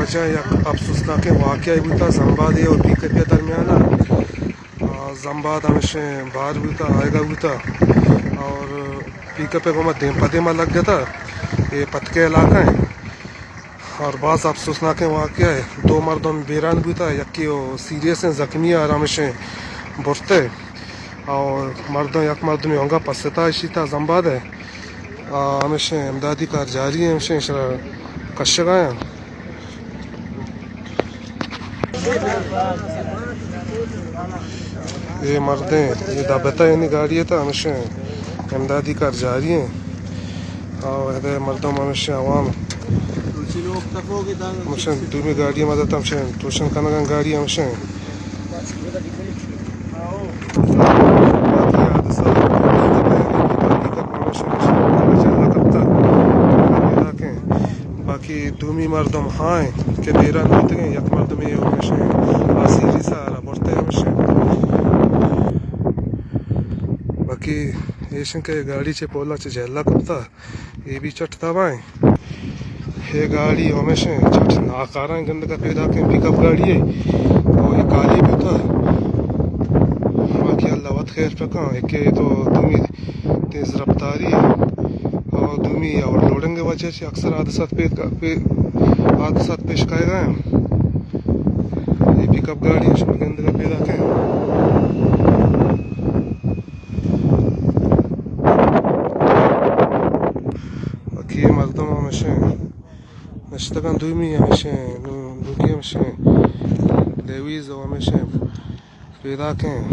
اچھا، یک افسوسناکیں واقعہ بوتا زمبادے اور پک اپ درمیان۔ آ، زمباد ہمیشیں بار بوتا، آئیگا بوتا اور پک اپ گوما دیم پہ دیما لگ گتا۔ اے پتکے علاقہ ہیں اور باز افسوسناکیں واقعہ ہے۔ دو مردم بیران بوتا، یکی وہ سیریس ہیں، زخمی ہے اور ہمیشیں برتے اور مردم، یک مردمی ہنگا پستا اشیتا زمباد ہے۔ آ، ہمیشیں امدادی کار جاری ہے، ہمیشیں اشرا کشگا ہیں۔ اے مردیں، اے دبتا یعنی گاڑی ہے تا ہمیشیں امدادی کار جاری ہیں۔ آ، ادا مردم ہمیشیں عوام ہمیشیں دومی گاڑی مدد ہمیشیں توشن کنگا گاڑی ہمیشیں۔ باقی حادثہ، باقی دومی مردم ہائیں کہ بیران بوتگیں، یک مردمے ہمیشیں آسیری سارا برتے ہمیشیں۔ باقی ایشن کہ گاڑی چہ پولا چہ جہلا کپتا۔ اے بھی چٹ تباہ ہیں۔ اے گاڑی ہمیشیں چٹ ناکاراں گندگا پیدا کیں، پک اپ گاڑی ہے۔ او اے کالی بوتا۔ باقی اللہ وت خیر پکاں، ایکے تو دومی تیز رفتاری ہے۔ او دومی اوور لوڈنگ وجہ سے اکثر حادثات پید کا-، پے-، حادثات پیش کائے گئے ہیں۔ اے پک اپ گاڑی ہے، شما گندگا پیدا کیں۔ باقی مردم ہمیشیں نشتگاں، دومی ہمیشیں، نو-، نوکی ہمیشیں لیویز و ہمیشیں پیداکیں۔